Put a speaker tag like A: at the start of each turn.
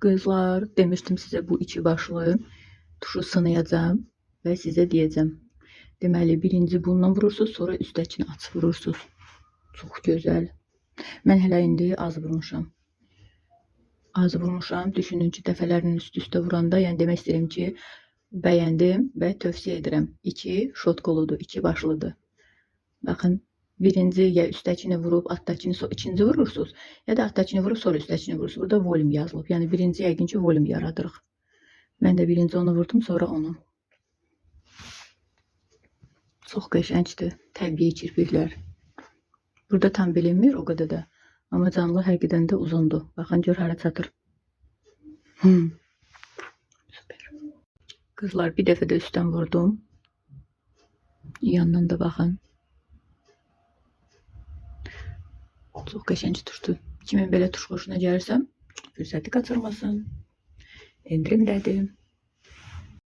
A: Qızlar, demiştim sizə bu iki başlı tuşu sınayacağım və sizə deyəcəm. Deməli, birinci bununla vurursunuz, sonra üstdəkini açıb vurursunuz. Çox gözəl. Mən hələ indi az vurmuşam. Az vurmuşam. Düşünün ki, dəfələrinin üst-üstə vuranda, yəni demək istəyirəm ki, bəyəndim və tövsiyə edirəm. 2 şot qoludur, 2 başlıdır. Baxın, birinci ya üstdəkini vurub altdakını ikinci vurursunuz, ya da altdakını vurub sonra üstdəkini vurursunuz. Burada volüm yazılıb. Yəni birinci yəqin ki, volüm yaradırıq. Mən də birinci onu vurdum, sonra onu. Çox qəşəngdir. Təbii kirpiklər. Burada tam bilinmir o qədər də. Amma canlı həqiqətən də uzundur. Baxın gör hara çatır. Süper. Qızlar, bir dəfə də üstdən vurdum. Yandan da baxın. Çox qəşəng tuşdur. Kimin belə tuş xoşuna gəlirsə, fürsəti qaçırmasın. Endirimdədir.